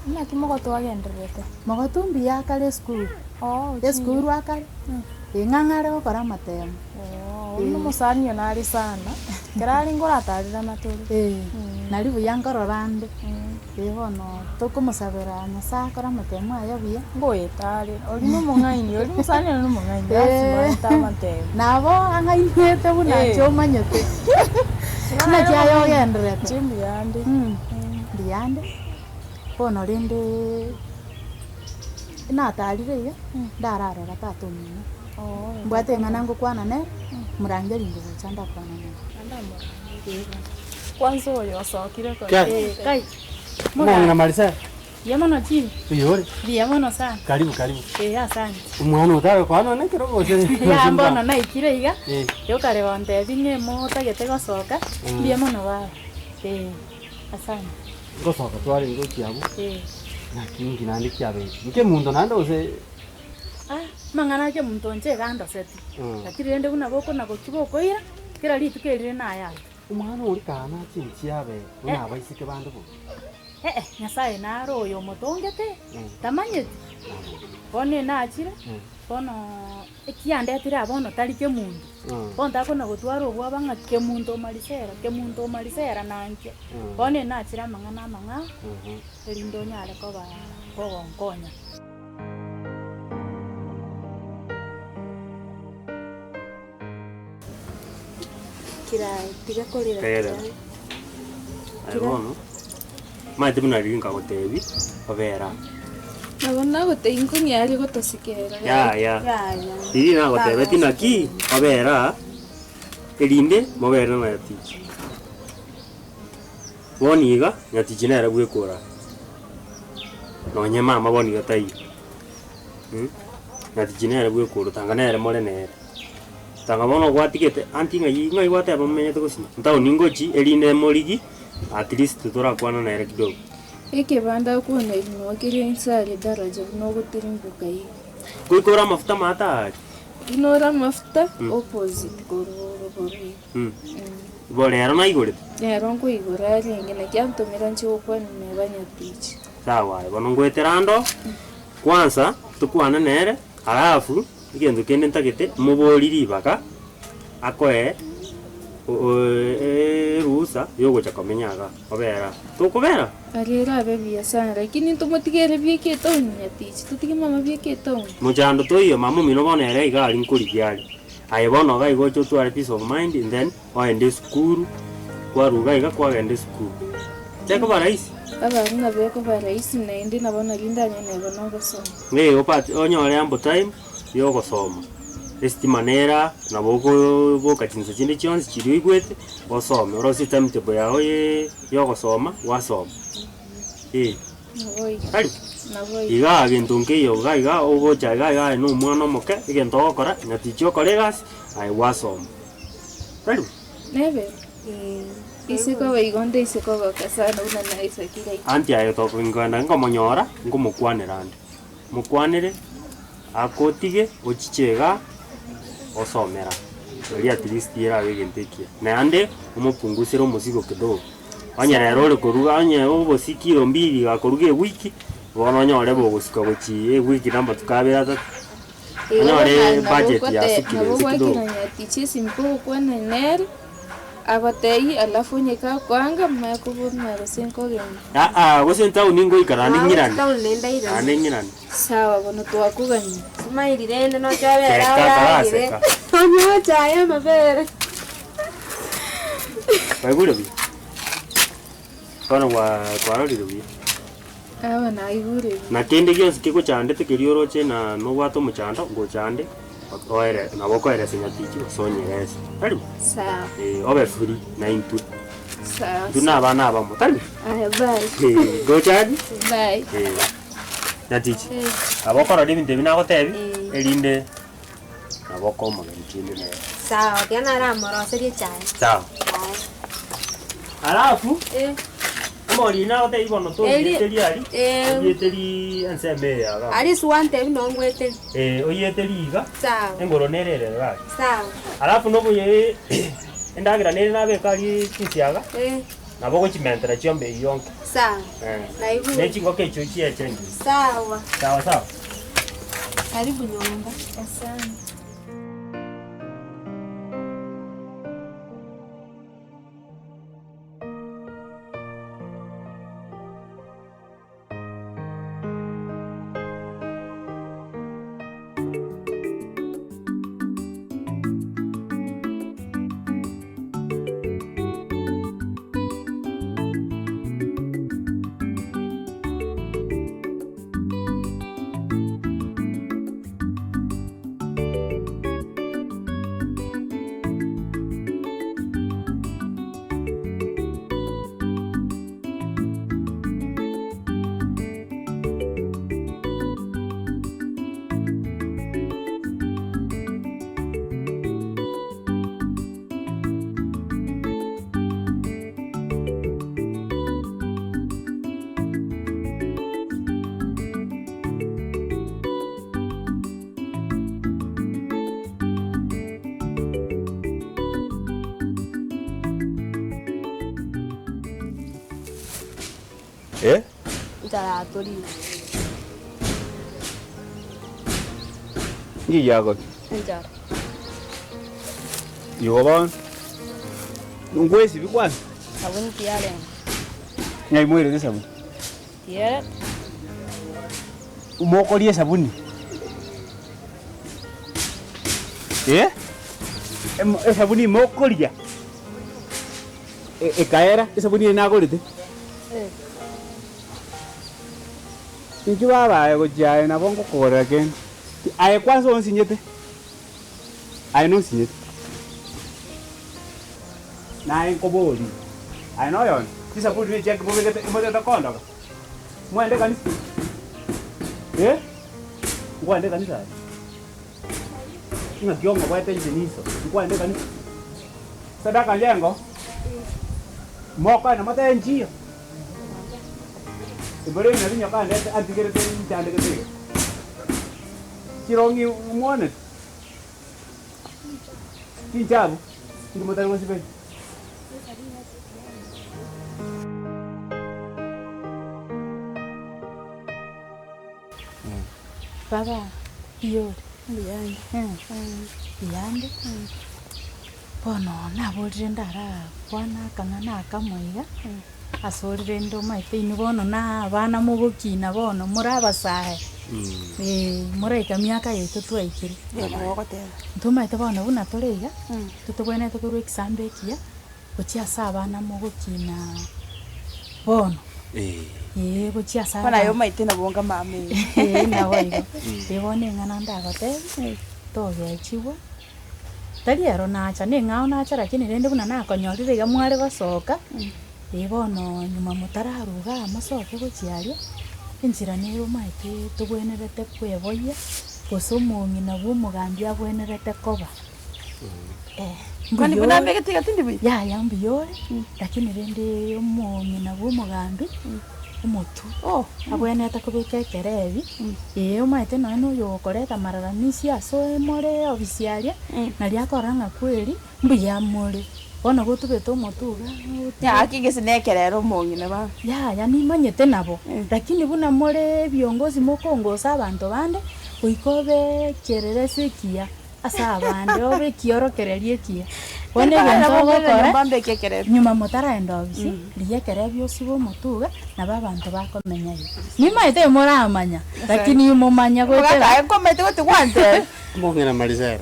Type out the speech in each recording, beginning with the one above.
Naki mogotu agendererete? Mogotu mbuya akare esukuru. Oo, ochire. Esukuru akare, eh, ng'ang'e are gokora amatemo. Oo, oyio nomosani one are sana, ekero are nkoratarerana tore. Eh, nari buya nkorora ande, eh bono tokomosabera Nyasaye akore amatemo aye buya. Ngoeta are, oria nomong'aini, oria omosani one nomong'aini, lazima aete amatemo. Nabo ang'ainete buna Eh. inche omanyete, naki aye ogendererete. Inche mbuya ande. Mbuya ande. Bono rende natarire iga, ndararora tata omino, mbwate eng'ana ngokwana nere, morangerie ngogocha ndakwana nere. Eh. Kwanza oyo osokire kore. Eh, kai. Omong'ina Marisela. Mbuya mono chief. Buya ore? Mbuya mono sana. Karibu karibu. Eh, asante. Omwana otare koa nonye ekerogo gose? Yaya mbono naikire iga, Eh. yokare gontebia ng'a motagete gosoka, mbuya mono baba. Eh, asante. Ngosoka twarenge gochia abwo, naki inki naende kiabeire? Nkemunto naende gose? Ah, amang'ana a kemunto inche iga andoseti, lakini rende buna bokona gochia bokoira, kera rituko erire naye aye. Omwana oria kaa nache inche abe buna abaiseke bande bonsi. Eh-eh, Nyasaye nare oyo omotongete, tamanyeti? Bono enachire, bono Ekiandetire aa bono tari kemunto, bono takona gotwara obwoba ng'a kemunto omarisera, kemunto omarisera nankio. Bono enachire amang'ana amang'ao, erinde onyare koba kogonkonya. Kirai, tiga korera Tegerera. kirai. Aye bono, omanyete buna riria nkagotebia, obere aa. Nabo nagotebia nkong'ea aria gotosikera. Yaya, Yaya. riria nagotebetie naki, obere aa, erinde mobere na nyatichi. Bono iga, nyatichi nere bweka ore aa. Nonye mama bono iga taiyo, nyatichi nere bweka ore, tanga nere more nere. Tanga bono gwatigete aunty ng'ai ng'ai gwateba momenyete gose ntaoni ngochi erinde morigi at least torakwana nere kidogo. Ekebanda okwoneria nigo kere inse aria daraja buna ogotirimboka iga. Goika ore amafuta amato aria. Buna ore amafuta opposite korwa orogoro iga. Bo rero naigorete? Nero nkoigora arenge naki antomera nche gokwana neba nyatichi. Sawa aye bono ngoetera ando, kwanza tokwane nere alafu. Egento kende ntagete moborie ribaga akoe eruhusa yogocha komenya igaa, obere aa. Tokobera? Aria erabe buya sana lakini ntomotigere bieka etown nyatichi totige mama bieka etown. Mochando toiyo mama omino bono ere iga aria nkorigia are. Aye bono iga igo oche otware peace of mind and then oende esukuru, kwarwa iga iga kwagenda esukuru. Tekoba rahisi? Abare nabo ekoba rahisi naende nabo nario ndanyore neba nogosoma. Ee obate onyore ample time ya ogosoma, esitima nere aa, nabo okoboka chinsa chinde chionsi chiria oigwete, osome, orosie etimetable yago ye ya ogosoma, gwasoma eh. Naboigo. Tari? Naboigo. Igaa gento nkeiyo iga iga ogocha iga iga aye na omwana omoke, egento ogokora, nyatichi okore egasi, aye gwasoma. Tari? Nebe? Ise koba igo nde ise kogoka sana buna naisakire iga. Aunty aye tokoenda nkomonyora, nkomokwanera ande. Mokwanere, akotige ochiche igaa osomera erio at least erabe egento ekiya. Naende omopungusere omosigo kidogo, onye rero ore koruga onye obosie kilo mbili gakoruga ewiki, bono onyore bogosika gochia ewiki na amatuko abere atato, onyore ebudget yasukire Nabo inse kidogo. gwakera nyatichi esimi kogokwana nere. Agotebie, alafu onye gakoanga, manya kobuna gose nkogenda. Aa, gose entaoni ngoika naende ng'irane. Town naende airane. Naende ng'irane. Sawa bono twakogania. Simairi rende noche obere Seka, orarire. taraseka. Onywe echae amabere. Kwaigure buya? Bono gwa kwarorire buya? Aba naigure buya. Na kende gionsi kegochandete keria oroche na nobwate omochando, ngochande, oere nabo okoeresa nyatichi gose onyerese. Tari bo? Sawa. Eh, obe free na intwe. Sawa. Intwe na abana abamo, tari bo? Aya bye. Eh, ngochande? Bye. Eh, nyatichi, nabo okorora ebinto ebi nagotebia, erinde nabo okoa omogeni kende nere. Sawa, tiga naramoroserie echae. Sawa. Aya. Alafu, Eh. omoriri nagotebia bono toiyeteri aria, Eh. oiyeteri ensemo eye igaa. Aria ase gwantebia noo ngweteri. Eh, oiyeteri iga, Sawa. engoro nere ere iga aria. Sawa. Alafu noboye endagera nere nabeka aria chinsiaga, Eh. Nabo ogochimentera chiombe eyio onke. Sawa. Eh. Naigure. Ne chingoko echio chieche engiya. Sawa. Sawa sawa. Karibu nyomba. Asante. Eh? Enchara yatorire. Nki giagokia? Enchara. Igo bono, ngwesibia kwanza? Sabuni tiyarenge. Ng'ai moirete esabuni? Tiyerete. Mokoria esabuni? Eh? Emo esabuni mokoria? E- ekaera esabuni eye nagorete? Inki baba aye gochia aye nabo ngokogorera kende. Aye kwanza onsinyete? Aye nonsinyete? Naye nkoborie, aye noyonde, chisaburi ne chiaki mobegete motete kondoka? Mwende ekanisa? Eh? Nkwende ekanisa aye? Ng'aki ong'oboete inche niso, nkwende ekanisa? Sadaka njengo? Mokoenda motebe nchiyo? Embori eye nari nyoka andete antigerete nchandegete iga. Chirong'i mwonete? Chinchabu, chiri motari gosiberi. Baba, mbuya ore? Mbuya ande. Bono naborire ndarakwane akang'ana akamo iga, ase ore rende omanyete inwe bono na abana mogokina bono more abasae, moraika miaka yaito twaikire. Ntomaete bono buna tore iga, totobwenerete korwa ekisambe ekiya, gochia ase abana mogokina bono, eeh gochia ase Bono aye abana. omaete nabo onga mama eye. Eeh nabo igo. Eeh bono eng'ana ndagotebie, togechigwa. Tari ero nacha, neng'ao nacha lakini rende buna nakonyorire iga mware gosoka, eh bono nyuma motararuga aa mosoke gochia aria, enchera nere omaete tobwenerete kweboyia, gose omong'ina bwa omogambi abwenerete koba. Eh, Kwani mbuya buna ore, ambegete iga tindi buya? yaya mbuya ore, lakini rende omong'ina bwa omogambi, omotwe, Oh. abwenerete kobeka ekerebi, ee omanyete nonye na oyo okoreta amalalamishi ase more ofisi aria, naria akorora ng'a kweri mbuya more. Bono gotubete omotwe iga otube. Gaki gese nekerero omong'ina baba. Yaya nimanyete nabo, lakini buna more ebiongozi mokongosa abanto bande, goika obe ekereresi ekiya. Ase abande obe ekiorokererio ekiya. Bono egento ogokora, nyuma motaraenda obisi, rigia ekerebio osibe omotuga, nabo abanto bakomenya iga. Nimaete moramanya, lakini momanya goetera. Omong'ina Marisela,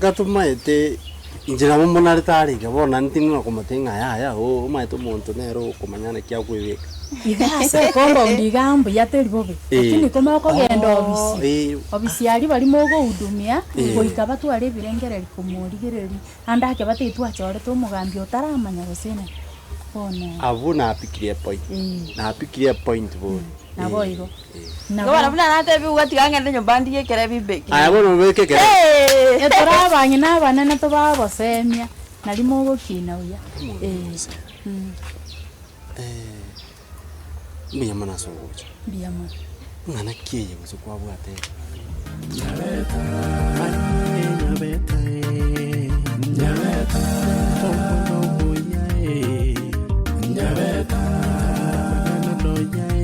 gatomaete inche nabo mbonarete are iga bono naende tindi nokomotebia ng'a yaya oo omaete omonto nere okomanya naki akoebeka. Iga ase ecompound iga mbuya teri bobe, lakini koma okogenda Oh, obisi, eh. obisi aria baria mogohudumia, Eh. goika batware ebirengererio komorigereria, ande ake batebie twachorete omogambi otaramanya gose naki, bono. Abwo napikirie epoint, Eh. napikirie epoint bono. Naboigo. Igo bono buna natebiwa tiga ng'ende nyomba ndigie ekerebi mbeke. Aya bono obeke ekerebi. Eeh! Tore abang'ina abanene tobagosemia, nario mogokina buya. Eh. Mbuya mono ase ogocha. Mbuya mono. Ng'ana ki eye gose kwabwate? Nyabeta, aye Nyabeta.